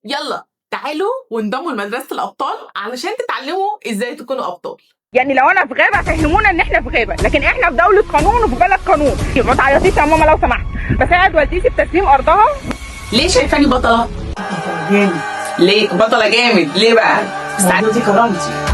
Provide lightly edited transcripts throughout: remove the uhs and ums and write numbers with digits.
يلا تعالوا وانضموا لمدرسة الأبطال علشان تتعلموا إزاي تكونوا أبطال. يعني لو انا في غابه فهمونا ان احنا في غابه، لكن احنا في دولة قانون وفي بلد قانون. ما تعيطيش يا ماما لو سمحت. بساعد والدتي في تسليم ارضها. ليه شايفاني بطلة؟ جامد. ليه بطلة جامد؟ ليه بقى؟ دي كرامتي.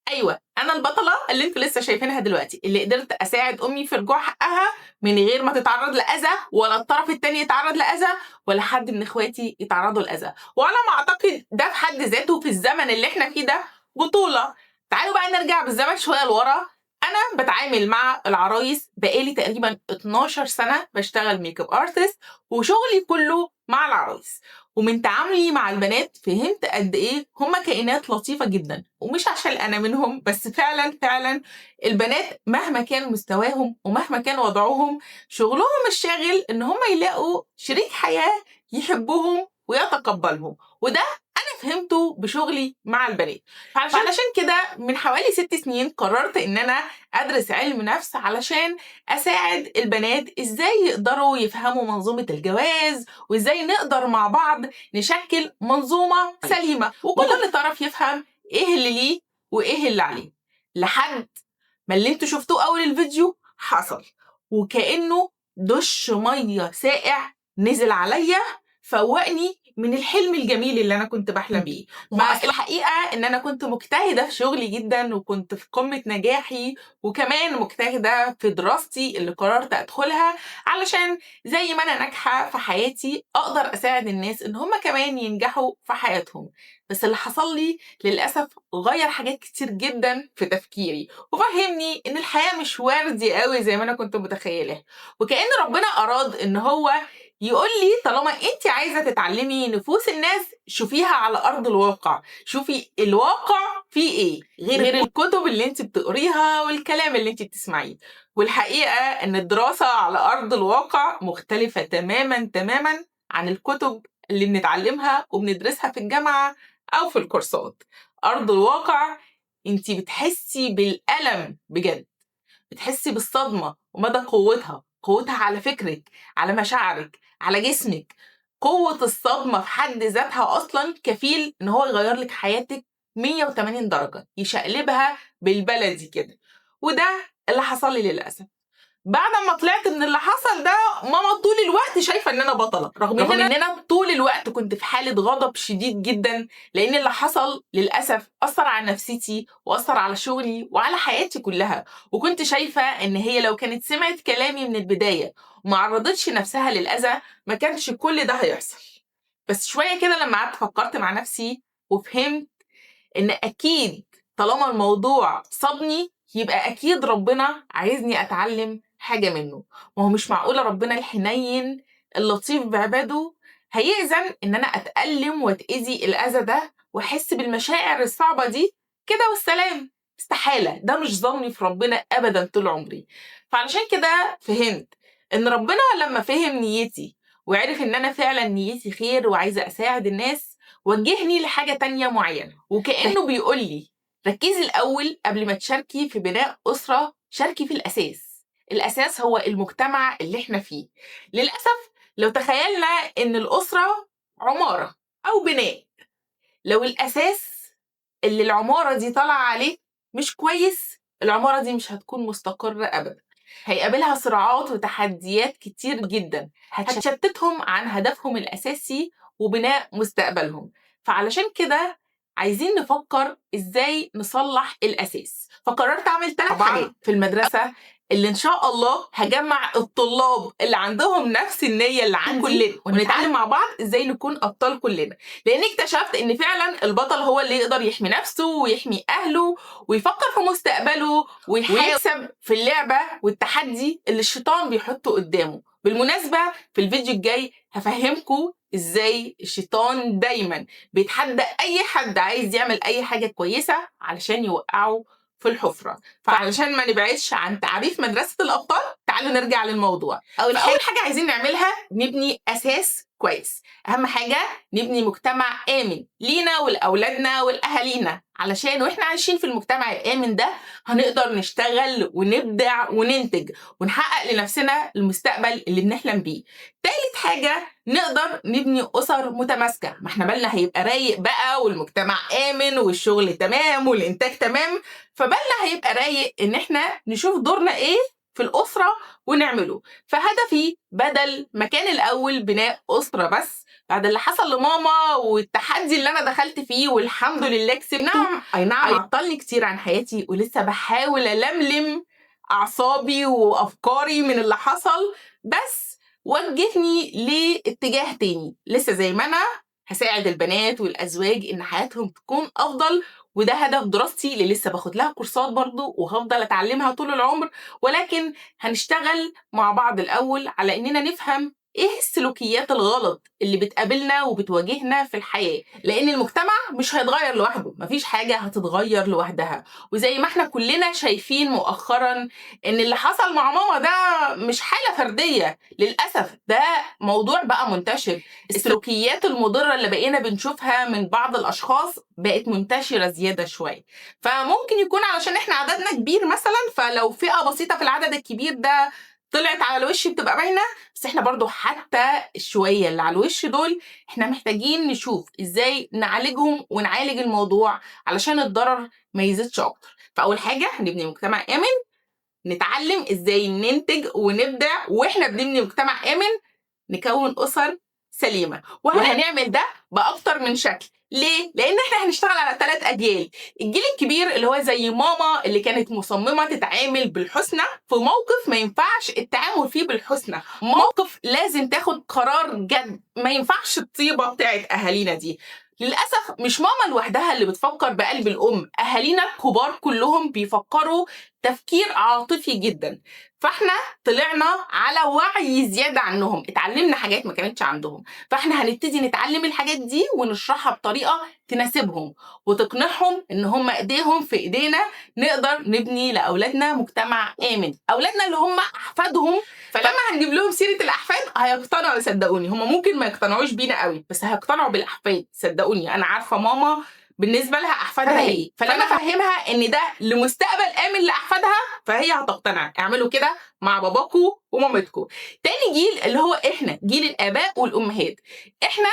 ايوه، انا البطلة اللي انتوا لسه شايفينها دلوقتي، اللي قدرت اساعد امي في رجوع حقها من غير ما تتعرض لاذى، ولا الطرف التاني يتعرض لاذى، ولا حد من اخواتي يتعرضوا لاذى. وعلى ما اعتقد ده في حد ذاته في الزمن اللي احنا فيه ده بطوله. تعالوا بقى نرجع بالزمن شوية لورا. انا بتعامل مع العرايس بقالي تقريبا 12 سنة، بشتغل makeup artist وشغلي كله مع العرايس. ومن تعاملي مع البنات فهمت قد ايه هما كائنات لطيفة جدا، ومش عشان انا منهم، بس فعلا فعلا البنات مهما كان مستواهم ومهما كان وضعهم، شغلهم الشاغل ان هما يلاقوا شريك حياة يحبهم ويتقبلهم. وده انا فهمته بشغلي مع البنات. فعلشان كده من حوالي 6 سنين قررت ان انا ادرس علم نفس علشان اساعد البنات ازاي يقدروا يفهموا منظومة الجواز، وازاي نقدر مع بعض نشكل منظومة سليمة، وكل طرف يفهم ايه اللي ليه وايه اللي عليه. لحد ما اللي انتوا شفتوه اول الفيديو حصل، وكأنه دش مية ساقع نزل عليا فوقني من الحلم الجميل اللي انا كنت بحلم بيه. مع الحقيقة ان انا كنت مجتهدة في شغلي جدا، وكنت في قمة نجاحي، وكمان مجتهدة في دراستي اللي قررت ادخلها علشان زي ما انا ناجحة في حياتي اقدر اساعد الناس ان هم كمان ينجحوا في حياتهم. بس اللي حصل لي للاسف غير حاجات كتير جدا في تفكيري، وفهمني ان الحياة مش وردي قوي زي ما انا كنت متخيلها. وكأن ربنا اراد ان هو يقول لي طالما انت عايزه تتعلمي نفوس الناس شوفيها على ارض الواقع، شوفي الواقع فيه ايه غير الكتب اللي انت بتقريها والكلام اللي انت بتسمعيه. والحقيقة ان الدراسة على ارض الواقع مختلفة تماما تماما عن الكتب اللي بنتعلمها وبندرسها في الجامعة او في الكورسات. ارض الواقع انت بتحسي بالالم بجد، بتحسي بالصدمة ومدى قوتها، قوتها على فكرك، على مشاعرك، على جسمك. قوة الصدمة في حد ذاتها أصلا كفيل إن هو يغير لك حياتك 180 درجة، يشقلبها بالبلدي كده. وده اللي حصل لي للأسف. بعد ما طلعت من اللي حصل ده، ماما طول الوقت شايفة إن أنا بطلة، رغم إن أنا طول الوقت كنت في حالة غضب شديد جدا، لأن اللي حصل للأسف أثر على نفسيتي وأثر على شغلي وعلى حياتي كلها. وكنت شايفة إن هي لو كانت سمعت كلامي من البداية وما عرضتش نفسها للأذى ما كانش كل ده هيحصل. بس شوية كده لما قعدت فكرت مع نفسي وفهمت إن أكيد طالما الموضوع صابني يبقى أكيد ربنا عايزني أتعلم حاجة منه. ما هو مش معقولة ربنا الحنين اللطيف بعباده هيأذن إن أنا أتألم وأتأذي الأذى ده وأحس بالمشاعر الصعبة دي كده والسلام. استحالة، ده مش ظني في ربنا أبدا طول عمري. فعلشان كده فهمت إن ربنا لما فهم نيتي وعرف إن أنا فعلا نيتي خير وعايزة أساعد الناس، وجهني لحاجة تانية معينة. وكأنه بيقول لي ركزي الأول قبل ما تشاركي في بناء أسرة، شاركي في الأساس. الأساس هو المجتمع اللي احنا فيه. للأسف لو تخيلنا إن الأسرة عمارة أو بناء، لو الأساس اللي العمارة دي طالعة عليه مش كويس، العمارة دي مش هتكون مستقرة أبدا. هيقابلها صراعات وتحديات كتير جدا هتشتتهم عن هدفهم الأساسي وبناء مستقبلهم. فعلشان كده عايزين نفكر إزاي نصلح الأساس. فقررت أعمل 3 حاجات في المدرسة اللي إن شاء الله هجمع الطلاب اللي عندهم نفس النية اللي عندي كلنا، ونتعلم مع بعض إزاي نكون أبطال كلنا. لأن اكتشفت إن فعلا البطل هو اللي يقدر يحمي نفسه ويحمي أهله ويفكر في مستقبله ويكسب في اللعبة والتحدي اللي الشيطان بيحطه قدامه. بالمناسبة في الفيديو الجاي هفهمكم إزاي الشيطان دايما بيتحدى أي حد عايز يعمل أي حاجة كويسة علشان يوقعه في الحفرة. فعلشان ما نبعدش عن تعريف مدرسة الأبطال تعالوا نرجع للموضوع. أول حاجة عايزين نعملها نبني أساس كويس. اهم حاجة نبني مجتمع امن لينا ولاولادنا ولاهالينا، علشان واحنا عايشين في المجتمع الامن ده هنقدر نشتغل ونبدع وننتج ونحقق لنفسنا المستقبل اللي بنحلم بيه. تالت حاجة نقدر نبني اسر متماسكة، ما احنا بالنا هيبقى رايق بقى والمجتمع امن والشغل تمام والانتاج تمام، فبالنا هيبقى رايق ان احنا نشوف دورنا ايه في الأسرة ونعمله. فهدفي بدل ما كان الأول بناء أسرة بس، بعد اللي حصل لماما والتحدي اللي أنا دخلت فيه والحمد لله كسبته، نعم أي نعم عطلني كتير عن حياتي ولسه بحاول ألملم أعصابي وأفكاري من اللي حصل، بس وجهني لاتجاه تاني. لسه زي ما أنا هساعد البنات والأزواج إن حياتهم تكون أفضل، وده هدف دراستي اللي لسه باخد لها كورسات برضو وهفضل اتعلمها طول العمر، ولكن هنشتغل مع بعض الاول على اننا نفهم ايه السلوكيات الغلط اللي بتقابلنا وبتواجهنا في الحياة، لان المجتمع مش هيتغير لوحده، مفيش حاجة هتتغير لوحدها. وزي ما احنا كلنا شايفين مؤخرا ان اللي حصل مع ماما ده مش حالة فردية، للأسف ده موضوع بقى منتشر. السلوكيات المضرة اللي بقينا بنشوفها من بعض الأشخاص بقت منتشرة زيادة شوية، فممكن يكون علشان احنا عددنا كبير مثلا، فلو فئة بسيطة في العدد الكبير ده طلعت على الوش بتبقى باينة، بس احنا برضو حتى الشويه اللي على الوش دول احنا محتاجين نشوف ازاي نعالجهم ونعالج الموضوع علشان الضرر ما يزيدش اكتر. فاول حاجة هنبني مجتمع امن، نتعلم ازاي ننتج ونبدع واحنا بنبني مجتمع امن، نكون اسر سليمة، وهنعمل ده باكتر من شكل. ليه؟ لان احنا هنشتغل على 3 اجيال. الجيل الكبير اللي هو زي ماما اللي كانت مصممه تتعامل بالحسنى في موقف ما ينفعش التعامل فيه بالحسنى، موقف لازم تاخد قرار جد، ما ينفعش الطيبة بتاعت اهالينا دي. للاسف مش ماما لوحدها اللي بتفكر بقلب الام، اهالينا الكبار كلهم بيفكروا تفكير عاطفي جدا، فاحنا طلعنا على وعي زيادة عنهم، اتعلمنا حاجات ما كانتش عندهم، فاحنا هنبتدي نتعلم الحاجات دي ونشرحها بطريقة تناسبهم وتقنعهم ان هم ايديهم في ايدينا، نقدر نبني لاولادنا مجتمع امن. اولادنا اللي هم احفادهم، فلما هنجيب لهم سيره الاحفاد هيقتنعوا، صدقوني. هم ممكن ما يقتنعوش بينا قوي بس هيقتنعوا بالاحفاد، صدقوني. انا عارفه ماما بالنسبة لها احفادها ايه، فلما افهمها ان ده لمستقبل امن لاحفادها فهي هتقتنع. اعملوا كده مع باباكو ومامتكو. تاني جيل اللي هو احنا، جيل الاباء والامهات، احنا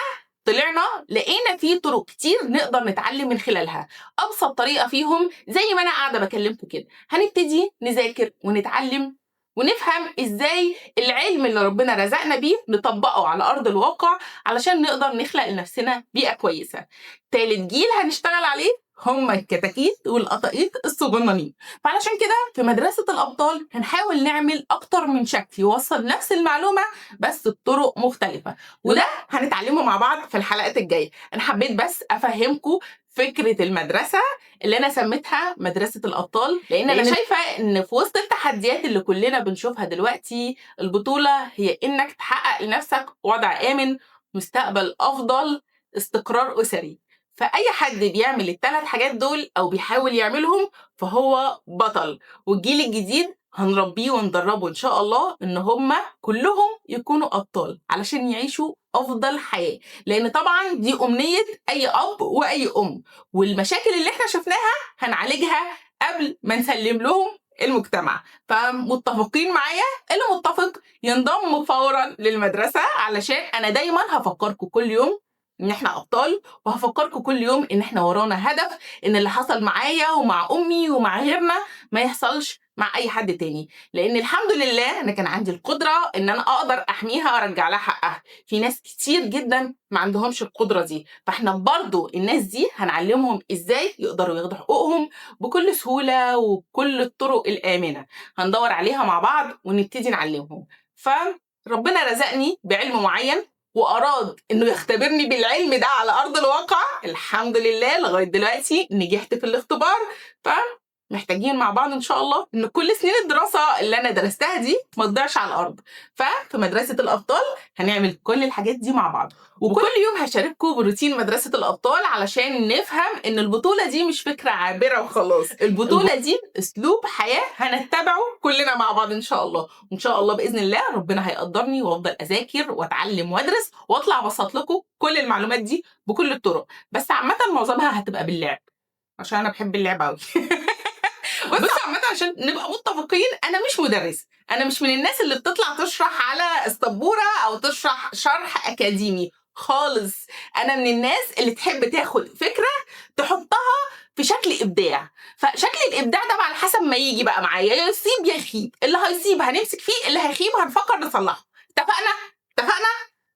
طلعنا لقينا فيه طرق كتير نقدر نتعلم من خلالها. ابسط طريقه فيهم زي ما انا قاعدة بكلمكم كده، هنبتدي نذاكر ونتعلم ونفهم ازاي العلم اللي ربنا رزقنا بيه نطبقه على ارض الواقع علشان نقدر نخلق لنفسنا بيئة كويسة. تالت جيل هنشتغل عليه هم الكتاكيت والقطاقيط الصغننين. فعلشان كده في مدرسة الأبطال هنحاول نعمل أكتر من شكل يوصل نفس المعلومة بس بطرق مختلفة، وده هنتعلمه مع بعض في الحلقات الجاية. أنا حبيت بس أفهمكم فكرة المدرسة اللي أنا سميتها مدرسة الأبطال، لأن أنا شايفة إن في وسط التحديات اللي كلنا بنشوفها دلوقتي، البطولة هي إنك تحقق لنفسك وضع آمن، مستقبل أفضل، استقرار أسري. فأي حد بيعمل الثلاث حاجات دول أو بيحاول يعملهم فهو بطل. والجيل الجديد هنربيه وندربه إن شاء الله إن هم كلهم يكونوا أبطال علشان يعيشوا أفضل حياة، لأن طبعا دي أمنية أي أب وأي أم. والمشاكل اللي احنا شفناها هنعالجها قبل ما نسلم لهم المجتمع. فمتفقين معايا؟ اللي متفق ينضم فورا للمدرسة، علشان أنا دايما هفكركم كل يوم ان احنا ابطال، وهفكركم كل يوم ان احنا ورانا هدف، ان اللي حصل معايا ومع امي ومع غيرنا ما يحصلش مع اي حد تاني، لان الحمد لله انا كان عندي القدرة ان انا اقدر احميها وارجع لها حقها. في ناس كتير جدا ما عندهمش القدرة دي، فاحنا برضو الناس دي هنعلمهم ازاي يقدروا ياخدوا حقوقهم بكل سهولة وبكل الطرق الامنة. هندور عليها مع بعض ونبتدي نعلمهم. فربنا رزقني بعلم معين وأراد إنه يختبرني بالعلم ده على أرض الواقع. الحمد لله لغاية دلوقتي نجحت في الاختبار، محتاجين مع بعض ان شاء الله ان كل سنين الدراسة اللي انا درستها دي ما تضيعش على الارض. ففي مدرسه الابطال هنعمل كل الحاجات دي مع بعض، وكل يوم هشارككم بروتين مدرسه الابطال علشان نفهم ان البطولة دي مش فكرة عابرة وخلاص، البطولة دي اسلوب حياة هنتبعه كلنا مع بعض ان شاء الله. وان شاء الله باذن الله ربنا هيقدرني وافضل اذاكر واتعلم وادرس واطلع ابسط لكم كل المعلومات دي بكل الطرق، بس عامة معظمها هتبقى باللعب عشان انا بحب اللعب قوي. بس عامة عشان نبقى متفقين، انا مش مدرسه، انا مش من الناس اللي بتطلع تشرح على السبوره او تشرح شرح اكاديمي خالص. انا من الناس اللي تحب تاخد فكرة تحطها في شكل ابداع، فشكل الابداع ده على حسب ما يجي بقى معايا، يا يصيب يا يخيب. اللي هيصيب هنمسك فيه، اللي هيخيب هنفكر نصلحه. اتفقنا؟ اتفقنا؟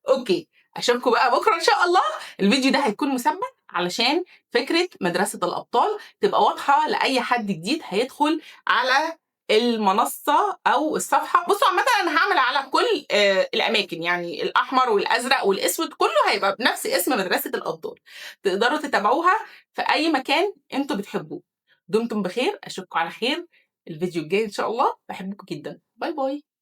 okay، اشوفكم بقى بكره ان شاء الله. الفيديو ده هيكون مثبت علشان فكرة مدرسه الابطال تبقى واضحة لاي حد جديد هيدخل على المنصة او الصفحة. بصوا عامة انا هعمل على كل الاماكن، يعني الاحمر والازرق والاسود كله هيبقى بنفس اسم مدرسه الابطال، تقدروا تتابعوها في اي مكان انتوا بتحبوه. دمتم بخير، اشوفكم على خير الفيديو الجاي ان شاء الله. بحبكم جدا، bye bye.